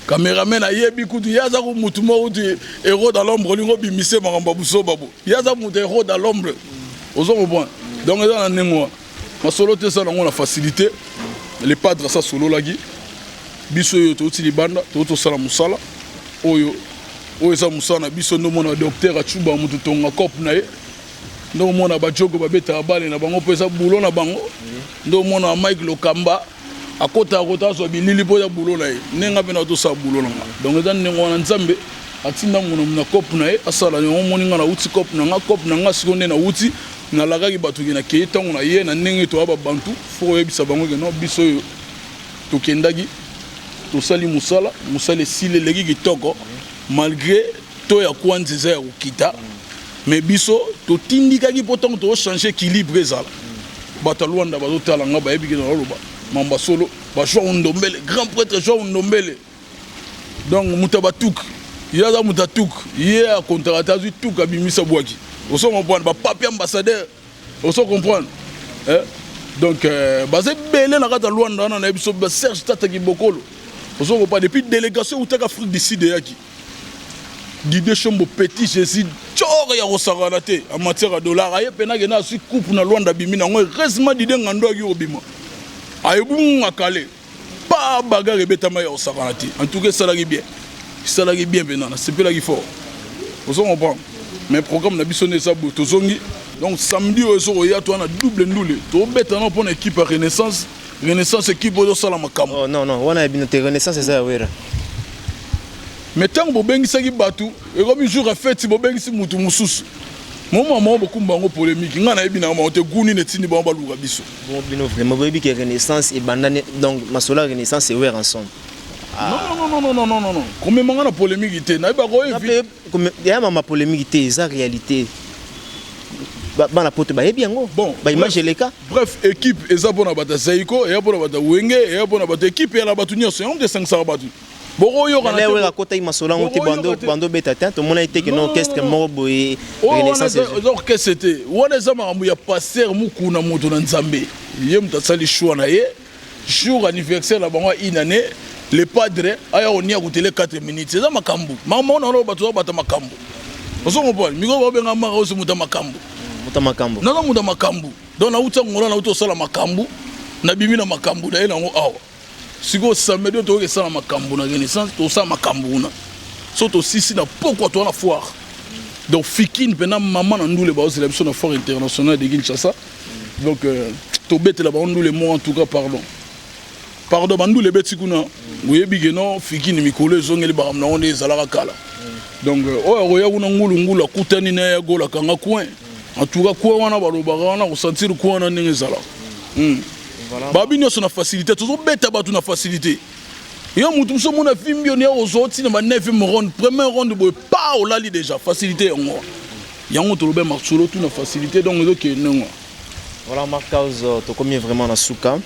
Cameraman ayebi kutu, ye aza ku mutu moko kutu héros dans l'ombre. Olingi obimise makambo ya busoba bo, ye aza mutu héros dans l'ombre, ozo comprendre. Donc eza na ndenge wana, masolo te, eza nango na facilité. Le padre asa asololaki biso oyo touti libanda, touti tosala mosala oyo, oyo eza mosala na biso. Nde omona docteur Acuba, motu tonga cope na ye, nde omona bajogo babetaka bale na bango mpo eza bulo na bango, nde omona Mike Lokamba akotaka kota azwa bilili mpo eza bulo na ye, ndenge mpe na tosala bulo na nga. Donc eza ndenge wana, Nzambe. Atinda mona na cope na ye asala yango. Omoni nga nauti cope na nga, cope na nga sikoyo nde nauti nalakaki bato ke nakei ntango na ye na ndenge toya babantu fo koyebisa bango ke no biso oyo tokendaki tosali mosala, mosala esili eleki kitoko malgré to ya kwanza eza ya kokita, mais biso totindikaki mpo ntango tochange équilibre ezala. Bato ya Lwanda bazotala nga, bayebi ke naloba mamba solo. Ba Joao Ndombele, grand prêtre Joao Ndombele, donc moto ya batuk, ye aza moto ya tuk, ye akontaka te, azwi tuk abimisa bwaki. Ozo comprendre? Bapapi ambassadeur, ozo comprendre, eh? Donc baza ebele na kati ya Lwanda wana na biso, baserge Tata Kibokolo, ozo comprendre? Depuis délégation eutaka Afrique du Sud eyaki, Didier Chombo, petit Jésus tore ya kosakana te en matière ya dollar, aye mpe nakende azwi coupe na Lwanda, abimi nango. Heureusement Didier Ngando aki kobima, ayebunga kale pa bagarre ebetama ya kosakana te. En tout cas esalaki bien, esalaki bien mpena, nasepelaki fort, ozo comprendre? Mais programme na biso nde eza boye, tozongi donc samedi oyo ezokoya, to wana double ndule tobeta nao mpona équipe ya Renaissance. Renaissance, équipe oyo ezosala makambo. Oh, non non, wana ya bino te, Renaissance eza ya Wera. Mais ntango bobengisaki bato, ekomi jour ya feti, bobengisi mutu mosusu, moma moko bokumba yango polémique. Ngai nayebi na bango te gu nini etindi bango baluka biso. Bon, bino vraiment boyebi ke Renaissance ebanda, donc masolo ya Renaissance ewere ensemble. Non non non non non non non, komemanga na polémique te, nayebaka oyo. Ya mama, polémique te, eza réalité. Bana poto bayebi yango. Bon, baimage eleka. Bref, équipe eza mpona bato ya Zaiko, eya mpona bato ya Wenge, eya mpona bato, équipe eyala bato nyonso, yango moto esangisaka bato. Bokoyokana Wera akotaki masolo yango te, bando beta te, tomona te ke no orchestre moko boye. Renaissance eza orchestre te, wana eza makambo ya pasteur Mukuna, moto na Nzambe. Ye moto asali choix na ye, jour anniversaire na bango ya une année, le padre aya konia kotele 4 minutes. Eza makambo makambo wana wana bato babata makambo, ozo comprendre? Mikolo babenga maka oso moto ya makambo. Moto ya makambo. Naza moto ya makambo, donc nauti Angola, nauti kosala makambo, nabimi na makambo na ye nango awa. Sikoyo samedi oyo tokoki esala makambo na Renaissance, tosala makambo kuna. So tosisi na pokwa, toza na foire, donc Fikine mpena mama na ndule baozela biso na foire internationale de Kinshasa. Donc tobetela bango ndule moko. En tout cas, pardon, pardon, bandule ebeti kuna, oyebi ke non, Fikine mikolo ezongeli makambo nango nde ezalaka kala. Donc oyo akoya kuna ngulungulu akutani na ye agola akanga coin. En tout cas coin wana balobaka wana kosentir coin wana ndenge ezalaka. Babi nyonso na facilité, tozobeta bato na facilité. Yo motu mosu omona fimbi oni ya kozwa otina ba 9e ronde, première ronde boye pa olali déjà, facilité yango yango toloba masolo tu na facilité, donc ezokende ndenge. Voilà, Marc House, tokomi vraiment na suka,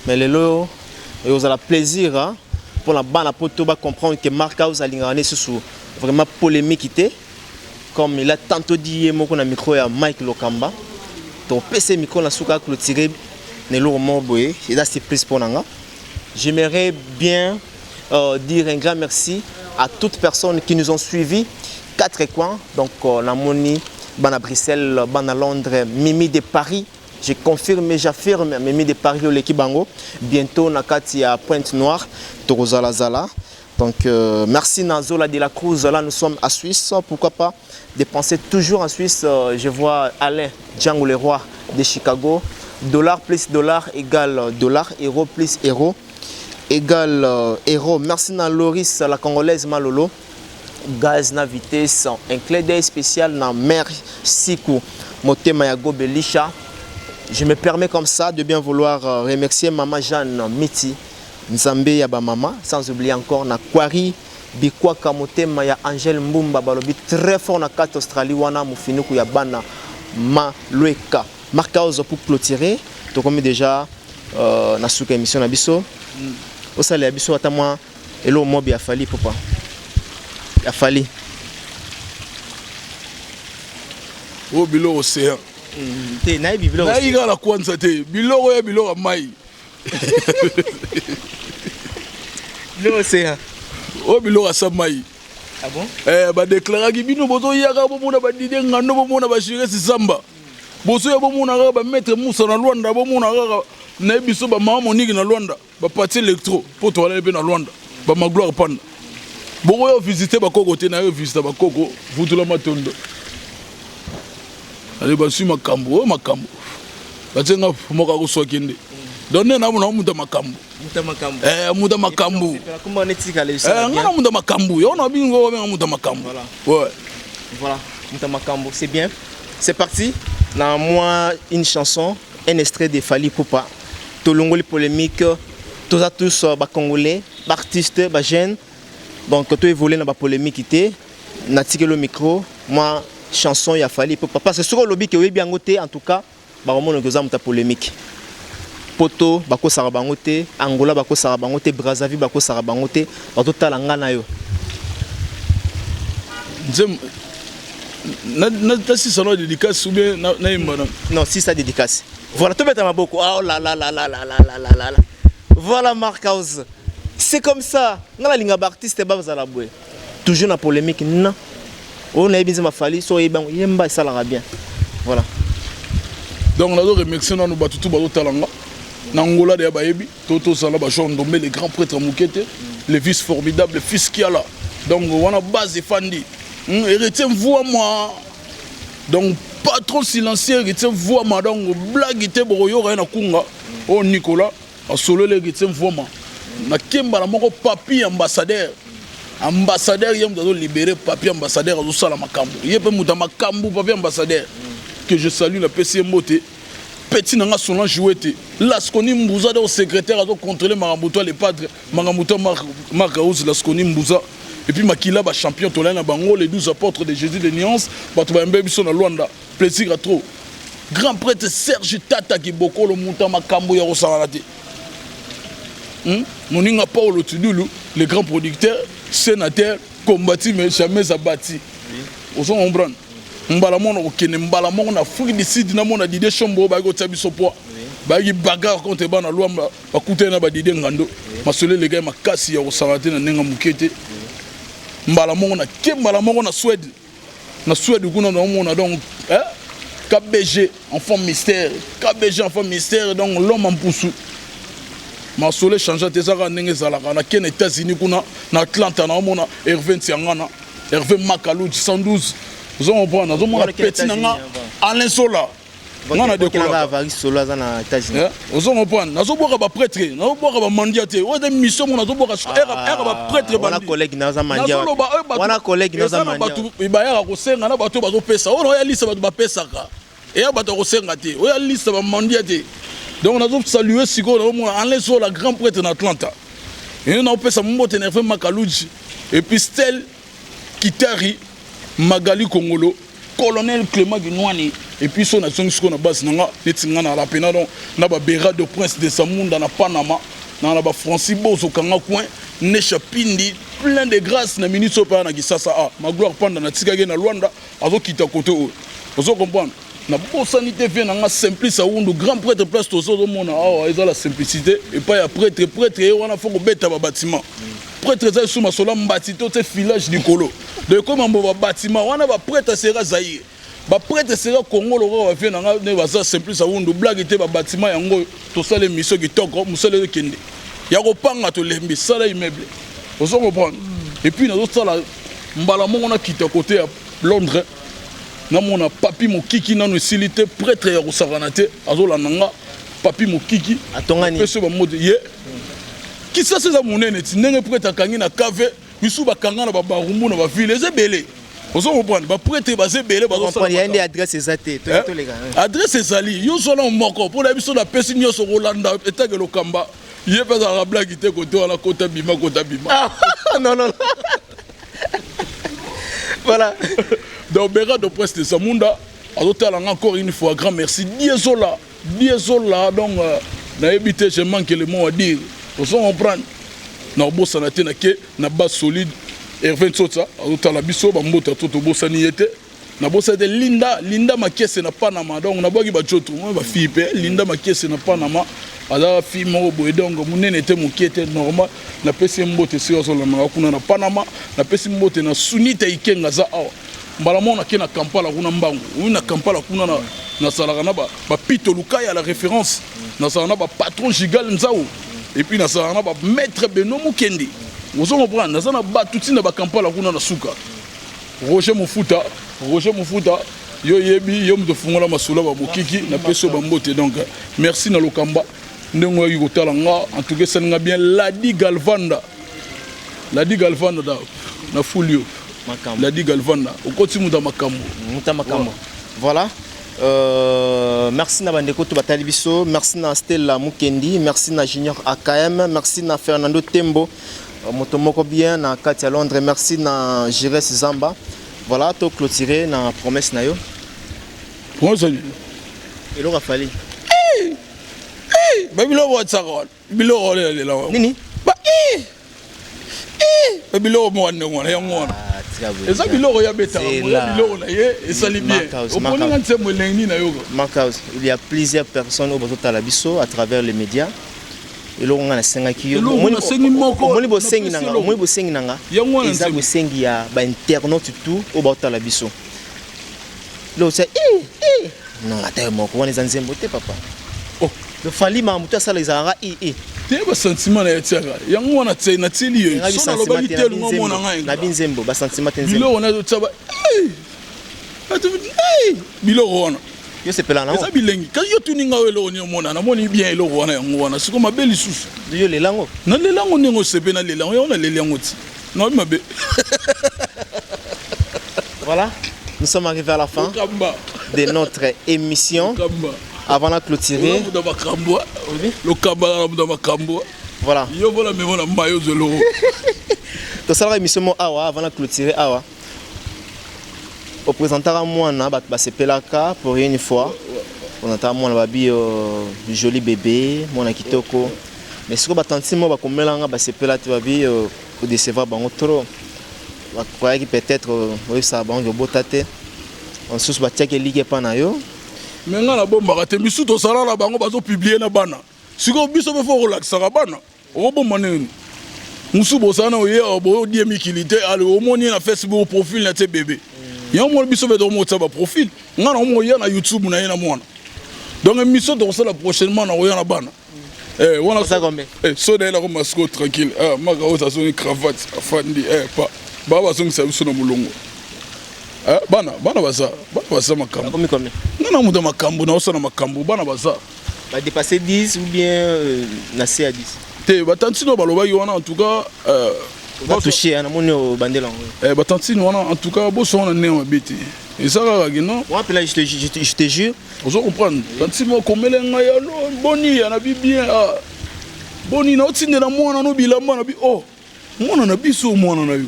mais lelo ezala plaisir, hein, mpona bana poto bacomprendre que Marc House alingaka ne susu vraiment polémique te, comme il a tantôt dit ye moko na micro ya Mike Lokamba. Topesa micro na suka, clôturer na eloko moko boye, eza surprise mpo na nga. J'aimerais bien dire un grand merci à toutes personnes qui nous ont suivis quatre coins. Donc namoni bana Bruxelles, bana Londres, Mimi de Paris, je confirme et j'affirme, Mimi de Paris oleki bango bientôt na kati ya Pointe Noire, tokozala zala. Donc merci Nazola de la Cruz, là nous sommes à Suisse, pourquoi pas de penser toujours en Suisse. Je vois Alain Django le roi de Chicago. Dollar plus dollar égale dollar, euro plus euro égale euro. Merci na Loris la congolaise Malolo. Gaz na vitesse, un clin d'œil spécial na mère Siku Motema ya Gobelisha. Je me permets comme ça de bien vouloir remercier maman Jeanne Miti Nzambe ya ba mama, sans oublier encore na Kwari Bikwaka Motema ya Angèle Mbumba, balobi très fort na kati Australie wana mofinuku ya bana Malweka. Marc House, pour clôturer, tokomi déjà na suka émission na biso. Osala ya biso ata mwa eloko mobi ya Fally Ipupa. Ya Fally. Oyo biloko océan. Te, nayebi biloko. Nayebi kaka na kwanza te, biloko ya biloko ya mai. Biloko océan. Oyo biloko asa mai. Ah bon? Eh, badeklaraki bino bozoyaka bomona badidie ngando, bomona bashiresi zamba, bozoya bomona kaka bamaître Musa na Lwanda, bomona kaka nayebi biso bamama Moniki na Lwanda, bapati électro mpo toalali mpe na Lwanda, bamagloire panda. Bokoya visite bakoko te, nayo visite bakoko vutula matondo ale baswi makambo oyo makambo batie nga moko akoswa kende. Donc nde namona moto ya makambo. Eh, moto ya makambo. Eh, nga na moto ya makambo. Yo na bingo babenga moto ya makambo. Ouais. Voilà, moto ya makambo, c'est bien. C'est parti. Na moi une chanson, un extrait de Fally Ipupa. Tolongoli polémique, toza tous ba congolais, ba artistes, ba jeunes. Donc to évoluer na ba polémique te. Natikeli micro, moi chanson ya Fally Ipupa parce que soki olobi ke oyebi yango te, en tout cas bakomona ke oza moto ya polémique. Poto bakosaka bango te, Angola bakosaka bango te, Brazzaville bakosaka bango te, bazotala nga na yo. Nzembo nasisa na dédicace ou bien nayemba na? Non, si ça dédicace. Voilà, tobeta maboko. Oh là là là là là là là là là là. Voilà Marc House. C'est comme ça. Nga nalinga ba artiste bazala boye. Toujours na polémique non. Oyo nayebi nzembo Fally so oyebi yango yemba esalaka bien. Voilà. Donc nazo remercier nanu bato tu bazotala nga na Angola deya bayebi to tozala ba Jean Ndombe, le grand prêtre moke te, le vice formidable fils Kiala. Donc wana base efandi. Héritier Mvouama, donc patron silencieux Héritier Mvouama, donc blague te bokoyoka ye na kunga oyo Nicolas asololi Héritier Mvouama na kembala moko. Papi ambassadeur, ambassadeur ye moto azolibere. Papi ambassadeur azosala makambo, ye mpe moto ya makambo. Papi ambassadeur que je salue, napesi ye mbote. Petit na nga Solange joue te, Lasconi Mbuza, donc secrétaire azocontrôle makambo to le padre, makambo to Marc House, Lasconi Mbuza. Et puis makila bachampion tolai na bango, les 12 apôtres de Jésus de nuance, bato bayambe biso na Lwanda, plaisir à trop. Grand prêtre Serge Tata Kibokolo, moto ya makambo ya kosangana te. Moninga Paulo Tudulu, le grand producteur, sénateur combati mais jamais abati, ozo comprendre. Mbala moko kokende mbala moko na Afrique du Sud, namona Didie Shombo oyo bayaki kotia biso poids, bayaki bagarre contre bana Lwamba, bakutani na badidie Ngando, masolo eleka ye makasi ya kosala te na ndenge moke te. Mbala moko na ke mbala moko na Suède, na Suède kuna naomona donc, eh? KBG enfant mystère, KBG enfant mystère, donc l'homme en mpusu, masolo échange te, ezaka ndenge ezalaka. Nake na États-Unis kuna na Atlanta, naomona Hervé Ntiangana, Hervé Makaluji 112, ozo comprendre. Nazomona petit na nga Alain Sola, nga na dekolaka solo aza na États-Unis. Ozo comprendre, nazobwaka baprêtre, nazobwaka bamandia te. Oyo eza mission mo nazobwaka ere baprêtre. Wana collègue na aza mandia. Nazoloba oyo. Wana collègue na aza mandia. Bato bayaka kosenga na bato oyo bazopesa, oyo naoya lisa bato bapesaka, eya bato ya kosenga te, oyo alisa bamandia te. Donc nazosalue sikoyo, nazomona Alain Sola, grand prêtre na Atlanta, eye naopesa mbote na Hervé Makaluji et puis Stel Kitari, Magali Kongolo, colonel Clément Ginwani. Et puis so nazongi sikoyo na base na nga, neti nga na lapena donc na babera de Prince de Samunda na Panama, na bafrancis Bozokanga coin Nesha Pindi, plein de grâce na minute oyo mpe na Kisasa. A Magloire Panda natikaki na Lwanda, azokita kote oyo, ozo comprendre. Nabosani te vie na nga Simplice Aundu, grand prêtre. Place tozo ozomona awa eza la simplicité epai ya prêtre. Prêtre ye wana fo kobeta babatiment. Prêtre eza lisusu masolo mbati to te, filage likolo. Donc ekoma mbo babatiment wana, baprêtre sera Zaire, baprêtre sera Congo lokola bavie na nga nde baza. Simplice Aundu, blague te, babatiment yango oyo tosala émission kitoko, mosala ezokende ya kopanga, tolembi, sala immeuble, ozo comprendre. Et puis nazosala mbala moko nakita kote ya Londres, namona Papi Mokiki. Nano esili te, prêtre ya kosakana te azolanda nga. Papi Mokiki atongani. Pesi bamoto ye Kisasa eza monene ti ndenge prêtre akangi na cave, misu bakanga na babarumbu na bavile eza ebele, ozo comprendre. Baprêtre baza ebele. Ya nde adresse eza te. Toleka. Adresse ezali, yo zwana moko mpo na biso, napesi nyonso kolanda etake Lokamba, ye mpe azalaka blague te kote wana, kota bima, kota bima. Non, non, voilà. Donc Berado Prince de Zamunda azotala nga, encore une fois grand merci. Diesola, Diesola, donc nayebi te, je manque le mot à dire, ozo comprendre. Nakobosana te nake na base solide, Hervé Ntsotsa azotala biso, bambota to tobosani ye te. Nabosani te Linda, Linda Makese na Panama. Donc nabwaki bajoto mwa bafille mpe Linda Makese na Panama, aza fille moko boye, donc monene te, mokie te, normal. Napesi ye mbote esika azolandanga kuna na Panama. Napesi mbote na Sunita Ikenga, aza awa. Mbala moko nake na Kampala kuna, mbangu oyo na Kampala kuna nazalaka na bapito Lukaya la référence, nazalaka na bapatron Gigal Nzau et puis nazalaka na bamaître Beno Mokende, ozo comprendre. Naza na bato ntina bakampala kuna na suka. Roger Mofuta, Roger Mofuta, yo yebi yo moto fungola masolo bamokiki, napesi yo bambote. Donc merci na Lokamba. Ndenge oyaki kotala nga, en tout cas esali nga bien. Ladi Galvanda, Ladi Galvanda da na fuli yo. Ladi Galvanda, okoti moto ya makambo. Moto ya makambo. Voilà. Merci na bandeko to batali biso, merci na Stella Mukendi, merci na Junior AKM, merci na Fernando Tembo, moto moko bien na kati ya Londres, merci na Jires Zamba. Voilà, to clôturer na promesse na yo. Promesse nini? Eloko afali. Ba biloko watisaka wana, biloko wana elela wana. Nini? Ba ba biloko moko ndenge wana, yango wana. Eza biloko ya betaka, ya biloko na ye esali bien. Oponi nga nzembo elengi nini nayoka? Mark-House, il y a plusieurs personnes oyo bazotala biso à travers les médias. Eloko nga nasengaki yo, Eloko nasengi moko, omoni bosengi na nga, napesi eloko. omoni bosengi na nga, Yango wana eza nzembo. bosengi ya ba internautes tout oyo baotala biso. Lelo tia, eh, eh. Non, ata yo moko, wana eza nzembo te papa. Oh. Le Fally makambo to asala ezalaka i i. Te ba sentiment na ye tiaka. Yango wana tie na tieli yo. Nga bi So nalobaki sentiment te, te na bi lunga mona nzembo. ngai. Na bi nzembo, ba sentiment te nzembo. Biloko na tia ba eh. Atu eh biloko wana. Yo sepela na Eza bilengi. Kasi yo tuni nga eloko ni omona, namoni bien eloko wana yango wana. Siko mabe lisusu. Yo lelango. Na lelango ndenge osepe na lelango, yango na leli yango ti. Na mabe. Voilà, nous sommes arrivés à la fin Lokamba. de notre émission. Lokamba. Avant de clôturer. Oza makambo. Lokamba na mutu makambo. Voilà. Yo vola memo na mayo zelo. Tosalaka émission mo awa avant de clôturer awa. Oprésentaka mwana bato basepelaka pour une fois. Oprésentaka mwana babi joli bébé, mwana kitoko. Mais sikoyo batanti mo bakomelanga basepela te babi odecevoir bango trop. Bakoyaki peut-être oyebisaka bango obota te. Mosusu batiaki eliki epa na yo. Me nga nabombaka te, misu tosala na bango bazopublie na bana. Sikoyo biso mpe fo kolakisaka bana. Okobomba nini? Mosusu bosala na oye awa boye odie mikili te, ale omoni ye na Facebook profil na tie bébé. Yango mona biso mpe tokomotisa ba profil. Nga na omo ya na YouTube na ye na mwana. Donc émission tokosala prochainement na oya na bana. Eh, wana eh, so na ye nakoma sikoyo tranquille. Ah, maka oyo azongi cravate afandi eh, pa baa bazongisa biso na molongo. Eh, bana bana baza bana baza makambo. Nga na moto ya makambo na osala makambo bana baza. Ba dépasser 10 ou bien na se ya 10. Te batantine oyo balobaki wana en tout cas Oza touché hein, namoni obandela yango. Eh, batantine wana en tout cas boso wana ndenge mabe te. Eza kaka ke non. Wana mpena je te jure. Ozo comprendre? Tantine moko komela ngai alo boni ya na bi bien ah. Boni na otindela mwana no bilamba na bi oh. Mwana na biso mwana na yo.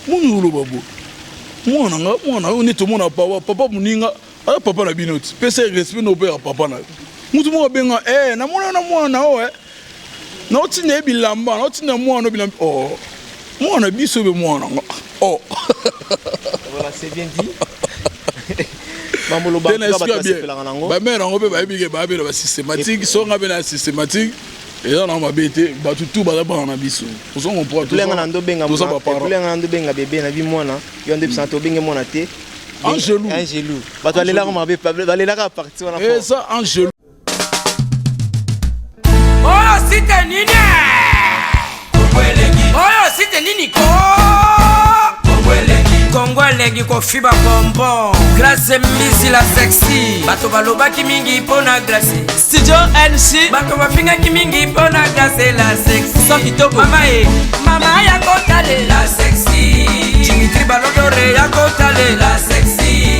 Moni oloba bo. Mwana nga mwana yo neti omona papa papa moninga aza papa na bino ti. Pesa ye respect no pera papa na yo. Mutu moko abenga eh namona na mwana na yo eh. Na otinda ye bilamba, na otinda mwana no bilamba. Oh. Mwana biso be mwana nga. Oh. Voilà, c'est bien dit. Bambolo ba bato basepelaka nango. Ba mère yango mpe bayebi ke bayebi na ba systématique, so nga mpe na systématique. Eza na mabe te, bato tout baza bana na biso. Ozo comprendre? Epulenga na ndo benga toza mwana, ba parents. epulenga na ndo benga bébé na bi mwana, yo ndo bisana to benge mwana te. Angelou. Angelou. Bato balelaka mabe, balelaka parti wana fort. Eza Angelou. Oyo site nini? Oyo site nini ko? Kongo elengi kofiba bonbon. Grace Mbisi la sexy. Bato balobaki mingi mpo na Grace. Studio NG. Bato bafingaki mingi mpo na Grace la sexy. Son kitoko. Mama e, mama ya kotalela sexy. Dimitri Balodore ya kotalela sexy.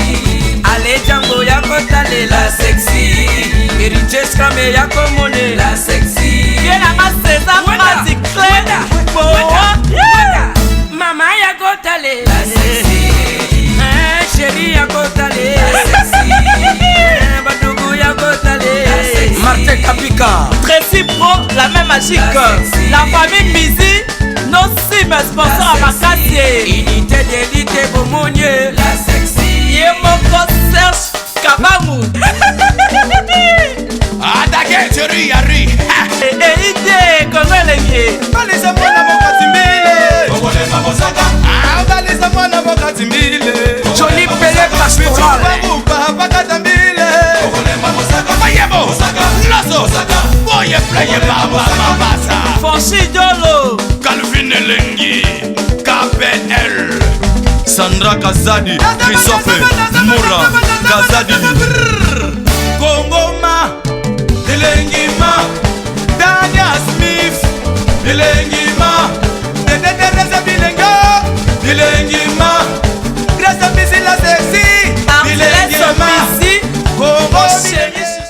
Ale Django ya kotalela sexy. Héritier Scrame ya komonela sexy. Ye na nga César Mazi Clé. Boa. Mama ya kotalela sexy. Eh, chérie ya kotalela sexy. Eh, badugu ya kotalela sexy. Martin Kapika. Tracy Pro, la main magique. La famille Mizi, nos cibles sponsors à Makassi. Unité d'élite bomonie. La sexy. Ye moko Serge Kabangu. Attaquez, chérie, Harry. Eh, ide, Kongo elengi. Balisa mwana mokati mbile. Ah, balisa mwana mokati mbile. Johnny Pelé Pastoral. Babuka, bakata mbile. Mayebo, Loso, Boye, Pleye, Baba, Mabasa. Franchi Dolo. Calvin Elengi, KPL. Sandra Kazadi, Christophe Moura, Kazadi.